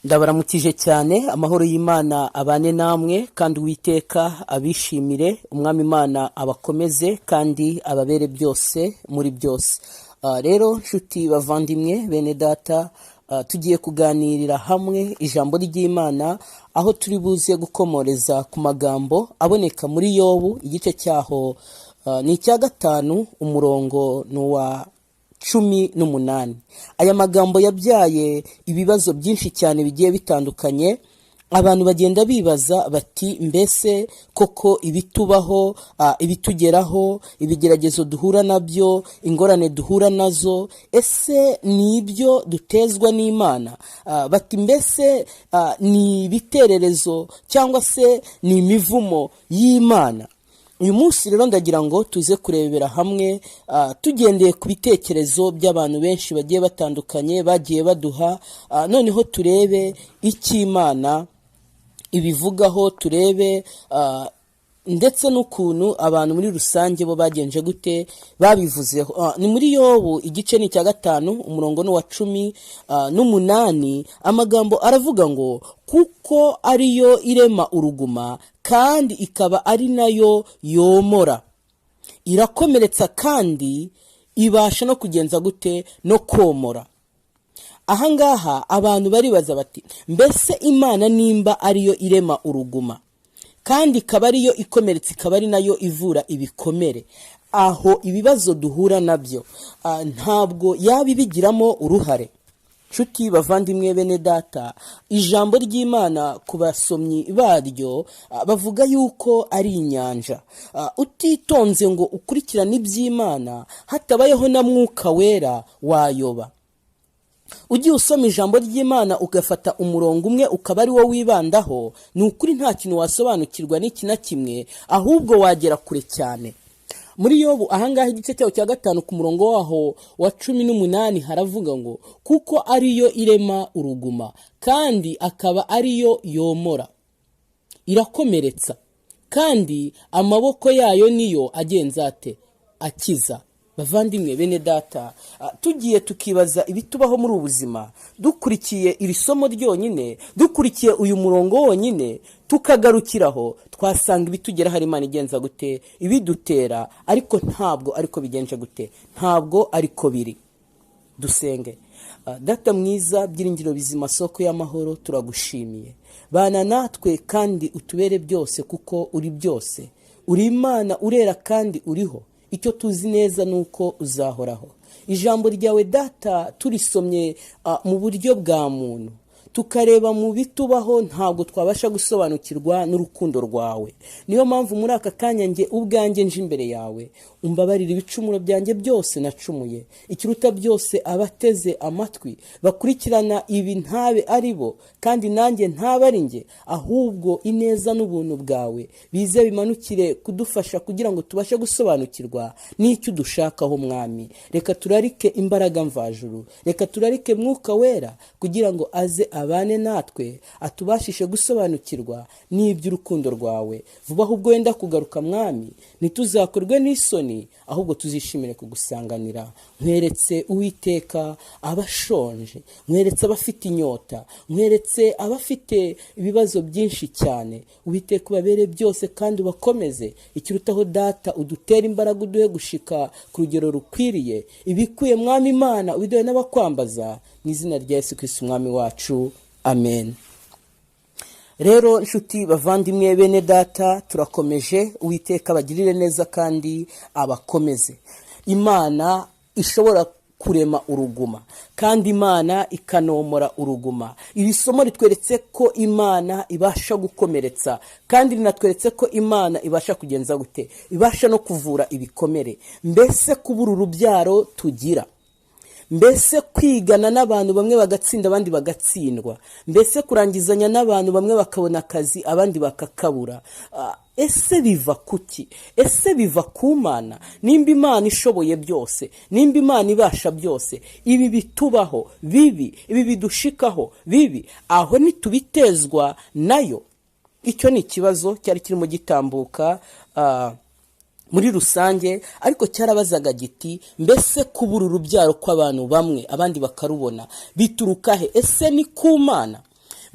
Ndabaramukije cyane, amahoro y'Imana abane namwe kandi Uwiteka abishimire, Umwami Imana abakomeze kandi ababere byose muri byose. Rero nshuti bavandimwe bene data, tugiye kuganirira hamwe ijambo ry'Imana, aho turi buze gukomoreza ku magambo aboneka muri Yobu, igice cyaho ni icya 5, umurongo ni uwa 18. Aya magambo yabyaye ibibazo byinshi cyane bigiye bitandukanye. Abantu bagenda bibaza bati: "Mbese koko ibitubaho, ibitugeraho, ibigeragezo duhura nabyo, ingorane duhura nazo, ese ni ibyo dutezwa n'Imana?" Bati: "Mbese ni ibitererezo cyangwa se ni imivumo y'Imana?" Uyu munsi rero ndagira ngo tuze kurebera hamwe, tugendeye ku bitekerezo by'abantu benshi bagiye batandukanye bagiye baduha, noneho turebe icyo Imana ibivugaho, turebe ndetse n'ukuntu abantu muri rusange bo bagenje gute babivuzeho. Ni muri Yobu, igice ni icya 5, umurongo ni uwa 18. Amagambo aravuga ngo: "Kuko ariyo irema uruguma kandi ikaba ari nayo yomora, irakomeretsa kandi ibasha no kugenza gute? No komora." Ahangaha abantu baribaza bati: "Mbese Imana nimba ariyo irema uruguma kandi ikaba ariyo ikomeretsa, ikaba ari nayo ivura ibikomere, aho ibibazo duhura nabyo ntabwo yaba ibigiramo uruhare?" Nshuti bavandimwe bene data, ijambo ry'Imana ku basomyi baryo bavuga yuko ari inyanja. Utitonze ngo ukurikirane iby'Imana, hatabayeho na Mwuka Wera, wayoba. Ugiye usoma ijambo ry'Imana ugafata umurongo umwe ukaba ari wo wibandaho, ni ukuri nta kintu wasobanukirwa n'iki na kimwe, ahubwo wagera kure cyane. Muri Yobu ahangaha, igice cyaho cya 5, ku murongo waho wa 18, haravuga ngo: "Kuko ariyo irema uruguma kandi akaba ariyo yomora, irakomeretsa kandi amaboko yayo niyo agenza ate? Akiza." Bavandimwe bene data, tugiye tukibaza ibitubaho muri ubu buzima dukurikiye iri somo ryonyine, dukurikiye uyu murongo wonyine, tukagarukiraho, twasanga ibitugeraho hari Imana igenza gute? Ibidutera. Ariko ntabwo ariko bigenje gute? Ntabwo ariko biri. Dusenge. Data mwiza, byiringiro bizima, soko y'amahoro, turagushimiye. Bana natwe kandi utubere byose, kuko uri byose. Uri Imana, urera kandi uriho. Icyo tuzi neza ni uko uzahoraho. Ijambo ryawe Data turisomye mu buryo bwa muntu, tukareba mu bitubaho, ntabwo twabasha gusobanukirwa n'urukundo rwawe. Niyo mpamvu muri aka kanya njye ubwanjye nje imbere yawe, umbabarira ibicumuro byanjye byose nacumuye. Ikiruta byose, abateze amatwi bakurikirana ibi ntabe ari bo kandi nanjye ntabe ari njye, ahubwo ineza n'ubuntu bwawe bize bimanukire kudufasha kugira ngo tubashe gusobanukirwa n'icyo udushakaho. Mwami, reka turarike imbaraga mvajuru, reka turarike Mwuka Wera kugira ngo aze abane natwe, atubashishe gusobanukirwa n'iby'urukundo rwawe. Vuba ahubwo wenda kugaruka, Mwami, ntituzakorwe n'isoni, ahubwo tuzishimire kugusanganira. Nkweretse Uwiteka abashonje, nkweretse abafite inyota, nkweretse abafite ibibazo byinshi cyane. Uwiteka, ubabere byose kandi ubakomeze. Ikirutaho Data, udutere imbaraga, uduhe gushika ku rugero rukwiriye ibikwiye. Mwami Imana, ubiduhe n'abakwambaza, mu izina rya Yesu Kristo Umwami wacu, amen. Rero nshuti bavandimwe bene data, turakomeje. Uwiteka abagirire neza kandi abakomeze. Imana ishobora kurema uruguma kandi Imana ikanomora uruguma. Iri somo ritweretse ko Imana ibasha gukomeretsa kandi rinatweretse ko Imana ibasha kugenza gute? Ibasha no kuvura ibikomere. Mbese kubura urubyaro tugira, mbese kwigana n'abantu bamwe bagatsinda abandi bagatsindwa, mbese kurangizanya n'abantu bamwe bakabona akazi abandi bakakabura, ese biva kuki? Ese biva ku Mana? Nimba Imana ishoboye byose, nimba Imana ibasha byose, ibi bitubaho bibi, ibi bidushikaho bibi, aho ntitubitezwa nayo? Icyo ni ikibazo cyari kirimo gitambuka muri rusange, ariko cyarabazaga giti: "Mbese kubura urubyaro kw'abantu bamwe abandi bakarubona bituruka he? Ese ni ku Mana?"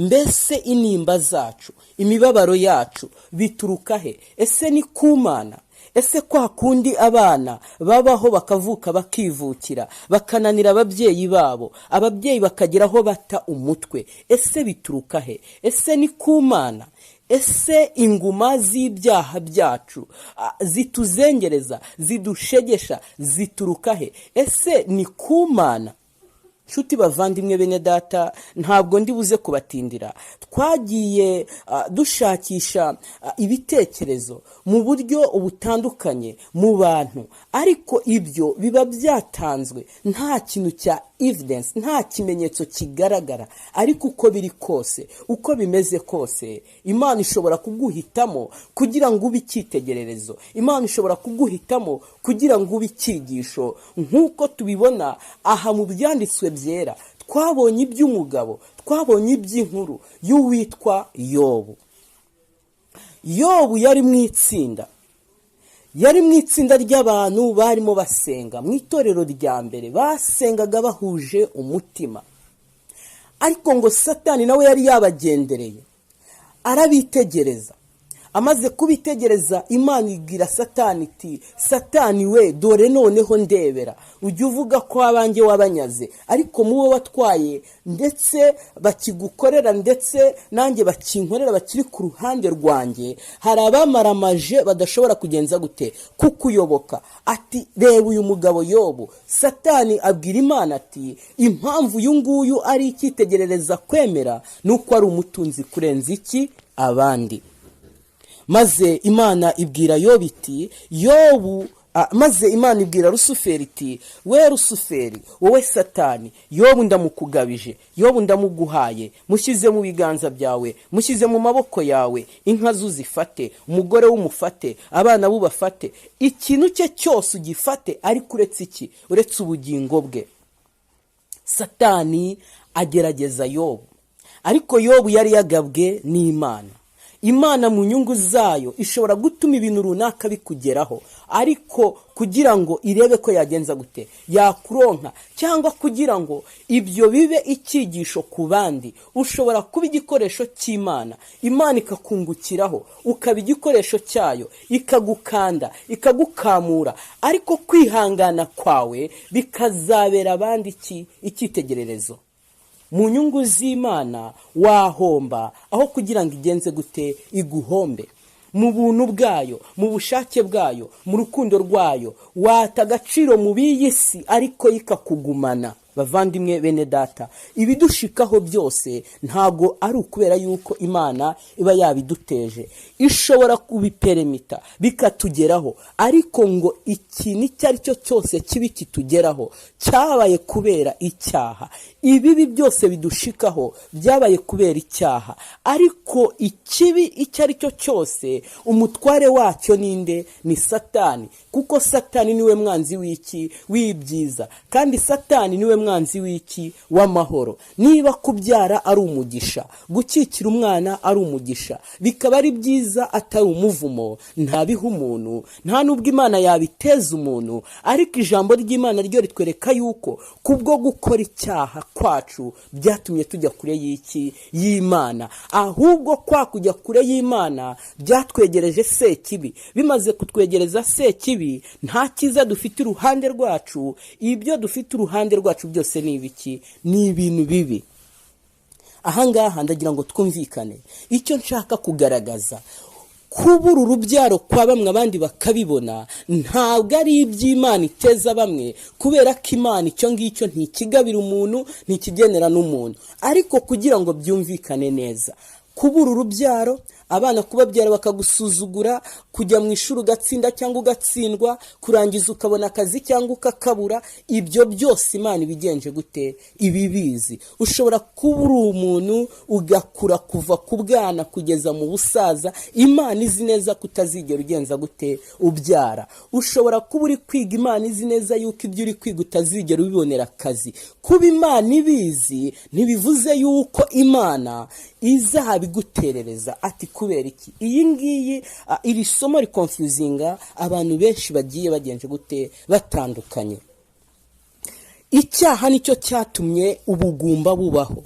Mbese intimba zacu, imibabaro yacu bituruka he? Ese ni ku Mana? Ese kwa kundi abana babaho bakavuka bakivukira, bakananira ababyeyi babo, ababyeyi bakagera aho bata umutwe, ese bituruka he? Ese ni ku Mana? Ese inguma z'ibyaha byacu zituzengereza, zidushegesha, zituruka he? Ese ni ku Mana? Nshuti bavandimwe bene data, ntabwo ndi buze kubatindira. Twagiye dushakisha ibitekerezo mu buryo butandukanye mu bantu, ariko ibyo biba byatanzwe nta kintu cya evidence, nta kimenyetso kigaragara. Ariko uko biri kose, uko bimeze kose, Imana ishobora kuguhitamo kugira ngo ube icyitegererezo. Imana ishobora kuguhitamo kugira ngo ube icyigisho, nk'uko tubibona aha mu byanditswe byera. Twabonye iby'umugabo, twabonye iby'inkuru y'uwitwa Yobu. Yobu yari mu itsinda ry'abantu barimo basenga mu itorero rya mbere, basengaga bahuje umutima. Ariko ngo Satani nawe yari yabagendereye, arabitegereza. Amaze kubitegereza, Imana ibwira Satani iti: "Satani we, dore noneho ndebera, ujya uvuga ko abanjye wabanyaze, ariko mubo watwaye ndetse bakigukorera, ndetse nanjye bakinkorera, bakiri ku ruhande rwanjye, hari abamaramaje badashobora kugenza gute kukuyoboka." Ati: "Reba uyu mugabo Yobu." Satani abwira Imana ati: "Impamvu uyu nguyu ari icyitegerereza kwemera ni uko ari umutunzi kurenza iki abandi." Maze Imana ibwira Yobu iti: "Yobu," maze Imana ibwira Rusuferi iti: "We Rusuferi, wowe Satani, Yobu ndamukugabije, Yobu ndamuguhaye, mushyize mu biganza byawe, mushyize mu maboko yawe. Inka ze uzifate, umugore w'umufate, abana bubafate, ikintu cye cyose ugifate, ariko uretse iki? Uretse ubugingo bwe." Satani agerageza Yobu, ariko Yobu yari yagabwe n'Imana. Imana mu nyungu zayo ishobora gutuma ibintu runaka bikugeraho, ariko kugira ngo irebe ko yagenza gute yakuronka, cyangwa kugira ngo ibyo bibe icyigisho ku bandi. Ushobora kuba igikoresho cy'Imana, Imana ikakungukiraho, ukaba igikoresho cyayo, ikagukanda, ikagukamura, ariko kwihangana kwawe bikazabera abandi iki? Icyitegererezo. Mu nyungu z'Imana wahomba aho kugira ngo igenze gute iguhombe. Mu buntu bwayo, mu bushake bwayo, mu rukundo rwayo, wata agaciro mu b'iyi si, ariko ikakugumana. Bavandimwe bene data, ibidushikaho byose ntabwo ari ukubera yuko Imana iba yabiduteje. Ishobora kubipermita bikatugeraho, ariko ngo ikintu icyo ari cyo cyose kibi kitugeraho cyabaye kubera icyaha. Ibibi byose bidushikaho byabaye kubera icyaha, ariko ikibi icyo ari cyo cyose umutware wacyo ninde? Ni Satani, kuko Satani niwe mwanzi w'iki? W'ibyiza. Kandi Satani niwe mwanzi w'iki? W'amahoro. Niba kubyara ari umugisha, gukikira umwana ari umugisha, bikaba ari byiza, atari umuvumo, ntabiha umuntu, nta n'ubwo Imana yabiteza umuntu. Ariko ijambo ry'Imana ryo ritwereka yuko kubwo gukora icyaha kwacu byatumye tujya kure y'iki? Y'Imana. Ahubwo kwa kujya kure y'Imana byatwegereje Sekibi. Bimaze kutwegereza Sekibi, nta cyiza dufite iruhande rwacu. Ibyo dufite uruhande rwacu byose ni ibiki? Ni ibintu bibi. Ahangaha ndagira ngo twumvikane icyo nshaka kugaragaza. Kubura urubyaro kwa bamwe abandi bakabibona, ntabwo ari iby'Imana iteza bamwe, kubera ko Imana icyo ngicyo ntikigabira umuntu, ntikigenera n'umuntu. Ariko kugira ngo byumvikane neza, kubura urubyaro, abana kubabyara bakagusuzugura, kujya mu ishuri ugatsinda cyangwa ugatsindwa, kurangiza ukabona akazi cyangwa ukakabura, ibyo byose Imana ibigenje gute? Ibibizi. Ushobora kuba uri umuntu ugakura kuva ku bwana kugeza mu busaza, Imana izi neza kutazigera ugenza gute? Ubyara. Ushobora kuba uri kwiga, Imana izi neza yuko ibyo uri kwiga utazigera ubibonera akazi. Kuba Imana ibizi ntibivuze yuko Imana izabiguterereza. Ati: "Kubera iki?" Iyi ngiyi, iri somo riconfusinga abantu benshi bagiye bagenje gute batandukanye. Icyaha nicyo cyatumye ubugumba bubaho.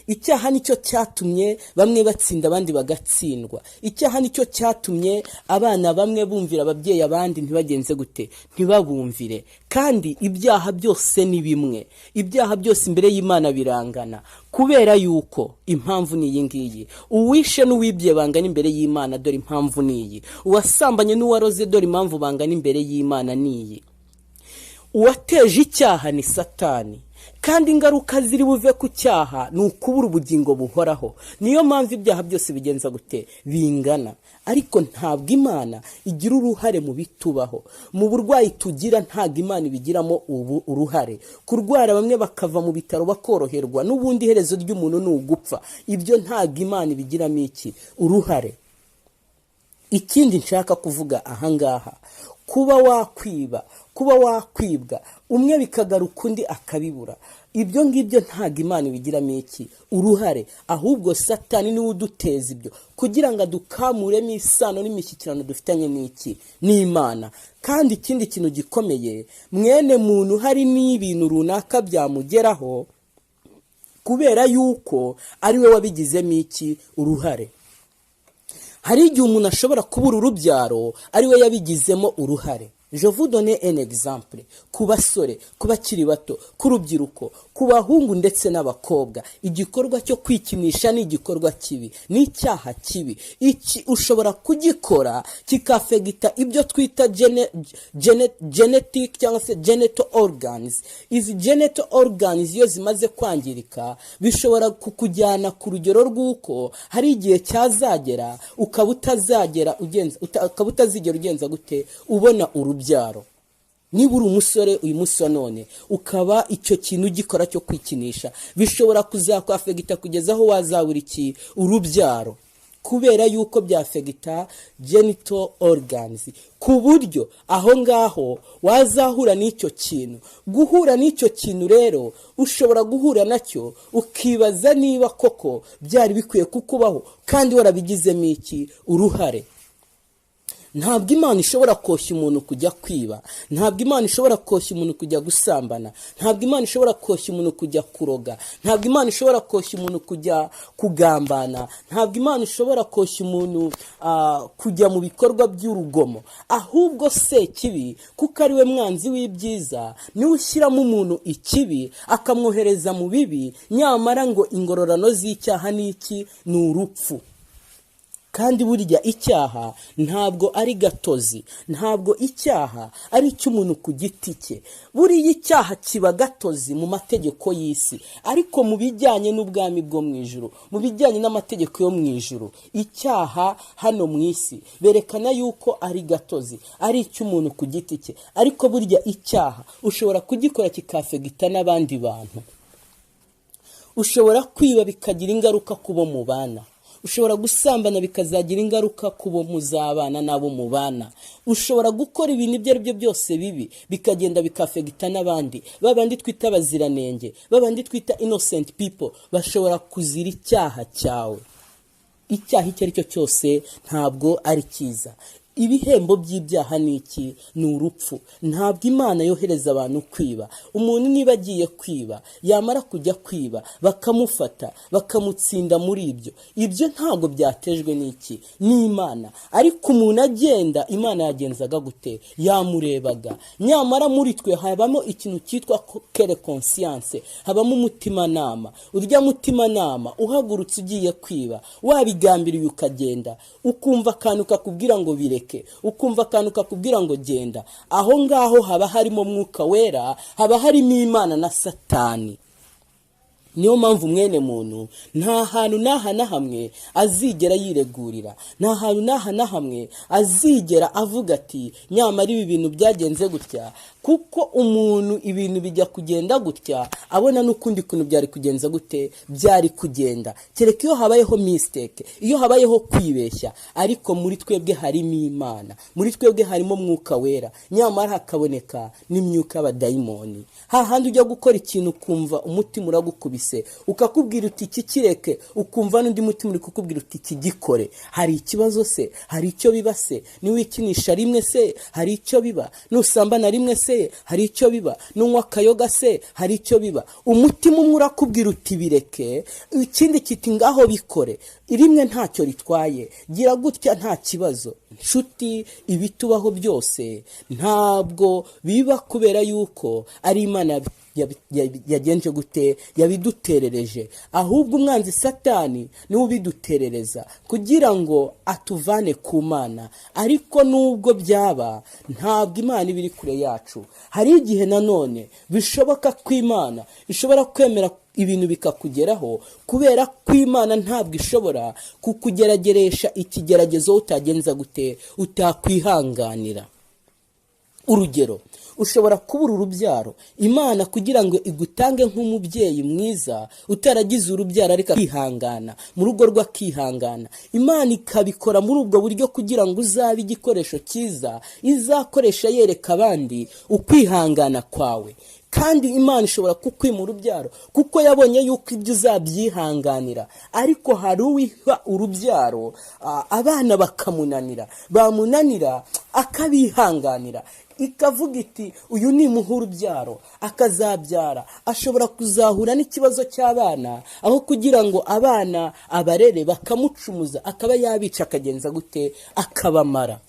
Icyaha nicyo cyatumye bamwe batsinda, abandi bagatsindwa. Icyaha nicyo cyatumye abana bamwe bumvira ababyeyi, abandi ntibagenze gute? Ntibabumvire. Kandi ibyaha byose ni bimwe, ibyaha byose imbere y'Imana birangana, kubera yuko impamvu ni iyi ngiyi: uwishe n'uwibye bangana imbere y'Imana. Dore impamvu ni iyi: uwasambanye n'uwaroze, dore impamvu bangana imbere y'Imana ni iyi: uwateje icyaha ni Satani, kandi ingaruka ziri buve ku cyaha ni ukubura ubugingo buhoraho. Niyo mpamvu ibyaha byose bigenza gute? Bingana. Ariko ntabwo Imana igira uruhare mu bitubaho. Mu burwayi tugira, ntabwo Imana ibigiramo ubu uruhare. Kurwara, bamwe bakava mu bitaro bakoroherwa, n'ubundi iherezo ry'umuntu ni ugupfa. Ibyo ntabwo Imana ibigiramo iki? Uruhare. Ikindi nshaka kuvuga ahangaha, kuba wakwiba, kuba wakwibwa, umwe bikagaruka undi akabibura, ibyo ngibyo ntabwo Imana ibigiramo iki? Uruhare. Ahubwo Satani niwe uduteza ibyo kugira ngo adukamuremo isano n'imishyikirano dufitanye n'iki? N'Imana. Kandi ikindi kintu gikomeye, mwene muntu hari n'ibintu runaka byamugeraho kubera yuko ari we wabigizemo iki? Uruhare. Hari igihe umuntu ashobora kubura urubyaro ari we yabigizemo uruhare. Je vous donne un exemple: ku basore, ku bakiri bato, ku rubyiruko, ku bahungu ndetse n'abakobwa, igikorwa cyo kwikinisha ni igikorwa kibi, ni icyaha kibi. Iki ushobora kugikora kikafegita ibyo twita genetic cyangwa se genital organs. Izi genital organs iyo zimaze kwangirika, bishobora kukujyana ku rugero rw'uko hari igihe cyazagera ukaba utazagera ugenza ukaba utazigera ugenza gute? Ubona urubyaro. Niba uri umusore uyu munsi wa none, ukaba icyo kintu ugikora cyo kwikinisha, bishobora kuzakwafegita kugeza aho wazabura iki? Urubyaro, kubera yuko byafegita genital organs, ku buryo aho ngaho wazahura n'icyo kintu. Guhura n'icyo kintu rero, ushobora guhura nacyo ukibaza niba koko byari bikwiye kukubaho kandi warabigizemo iki? Uruhare. Ntabwo Imana ishobora koshya umuntu kujya kwiba, ntabwo Imana ishobora koshya umuntu kujya gusambana, ntabwo Imana ishobora koshya umuntu kujya kuroga, ntabwo Imana ishobora koshya umuntu kujya kugambana, ntabwo Imana ishobora koshya umuntu kujya mu bikorwa by'urugomo. Ahubwo se kibi, kuko ari we mwanzi w'ibyiza, niwe ushyiramo umuntu ikibi akamwohereza mu bibi. Nyamara ngo ingororano z'icyaha ni iki? Ni urupfu. Kandi burya icyaha ntabwo ari gatozi, ntabwo icyaha ari icy'umuntu ku giti cye. Buriya icyaha kiba gatozi mu mategeko y'isi, ariko mu bijyanye n'ubwami bwo mu ijuru, mu bijyanye n'amategeko yo mu ijuru, icyaha hano mu isi berekana yuko ari gatozi, ari icy'umuntu ku giti cye. Ariko burya icyaha ushobora kugikora kikafegita n'abandi bantu. Ushobora kwiba bikagira ingaruka ku bo mubana, ushobora gusambana bikazagira ingaruka ku bo muzabana n'abo mubana, ushobora gukora ibintu ibyo ari byo byose bibi bikagenda bikafegita n'abandi. Babandi twita abaziranenge, babandi twita innocent people, bashobora kuzira icyaha cyawe. Icyaha icyo ari cyo cyose ntabwo ari cyiza. Ibihembo by'ibyaha ni iki? Ni urupfu. Ntabwo Imana yohereza abantu kwiba. Umuntu niba agiye kwiba, yamara kujya kwiba bakamufata, bakamutsinda muri ibyo, ibyo ntabwo byatejwe n'iki? N'Imana. Ariko umuntu agenda, Imana yagenzaga gute? Yamurebaga. Nyamara muri twe habamo ikintu cyitwa kere conscience, habamo umutimanama. Urya mutimanama, uhagurutse ugiye kwiba wabigambiriye, ukagenda, ukumva akantu kakubwira ngo bireke, ukumva akantu kakubwira ngo genda, aho ngaho haba harimo Mwuka Wera, haba harimo Imana na Satani. Niyo mpamvu mwene muntu nta hantu n'aha na hamwe azigera yiregurira, nta hantu n'aha na hamwe azigera avuga ati: "Nyamara ibi bintu byagenze gutya." Kuko umuntu ibintu bijya kugenda gutya abona n'ukundi kuntu byari kugenza gute? Byari kugenda, kereka iyo habayeho mistake, iyo habayeho kwibeshya. Ariko muri twebwe harimo Imana, muri twebwe harimo Mwuka Wera, nyamara hakaboneka n'imyuka y'abadayimoni, hahandi ujya gukora ikintu ukumva umutima uragukubise. urabyumvise, ukakubwira uti iki kireke, ukumva n'undi mutima uri kukubwira uti iki gikore. Hari ikibazo se? Hari icyo biba se? Niwikinisha rimwe se hari icyo biba? Nusambana rimwe se hari icyo biba? Nunywa akayoga se hari icyo biba? Umutima umwe urakubwira uti bireke, ikindi kiti ngaho bikore, rimwe ntacyo ritwaye, gira gutya nta kibazo. Nshuti, ibitubaho byose ntabwo biba kubera yuko ari Imana yagenje gute, yabiduterereje, ahubwo umwanzi Satani niwe ubiduterereza kugira ngo atuvane ku Mana. Ariko nubwo byaba, ntabwo Imana iba iri kure yacu. Hari igihe nanone bishoboka ko Imana ishobora kwemera ibintu bikakugeraho, kubera ko Imana ntabwo ishobora kukugerageresha ikigeragezo utagenza gute, utakwihanganira. Urugero, ushobora kubura urubyaro, Imana kugira ngo igutange nk'umubyeyi mwiza utaragize urubyaro, ariko akihangana mu rugo rwe, akihangana. Imana ikabikora muri ubwo buryo kugira ngo uzabe igikoresho cyiza izakoresha yereka abandi ukwihangana kwawe. Kandi Imana ishobora kukwima urubyaro kuko yabonye yuko ibyo uzabyihanganira. Ariko hari uwiha urubyaro, abana bakamunanira, bamunanira akabihanganira, ikavuga iti uyu nimuha urubyaro akazabyara ashobora kuzahura n'ikibazo cy'abana, aho kugira ngo abana abarere bakamucumuza, akaba yabica, akagenza gute, akabamara.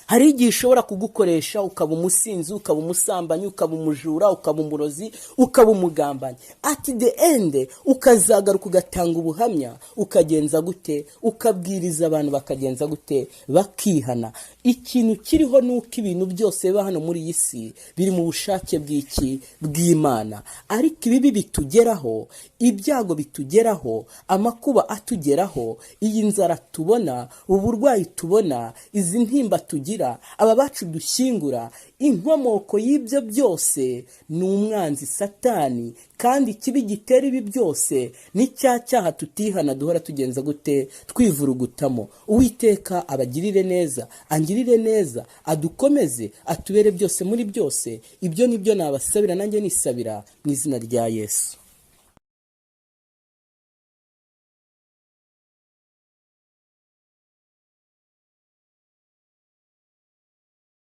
Hari igihe ishobora kugukoresha ukaba umusinzi, ukaba umusambanyi, ukaba umujura, ukaba umurozi, ukaba umugambanyi. At the end ukazagaruka ugatanga ubuhamya, ukagenza gute, ukabwiriza abantu bakagenza gute, bakihana. Ikintu kiriho ni uko ibintu byose biba hano muri iyi si biri mu bushake bw'iki? Bw'Imana. Ariko ibibi bitugeraho, ibyago bitugeraho, amakuba atugeraho, iyi nzara tubona, uburwayi tubona, izi ntimba tugira, aba bacu dushyingura, inkomoko y'ibyo byose ni umwanzi Satani. Kandi ikibi gitera ibi byose ni cya cyaha tutihana, duhora tugenza gute, twivurugutamo. Uwiteka abagirire neza, angirire neza, adukomeze, atubere byose muri byose. Ibyo ni byo nabasabira, nanjye nisabira mu izina rya Yesu.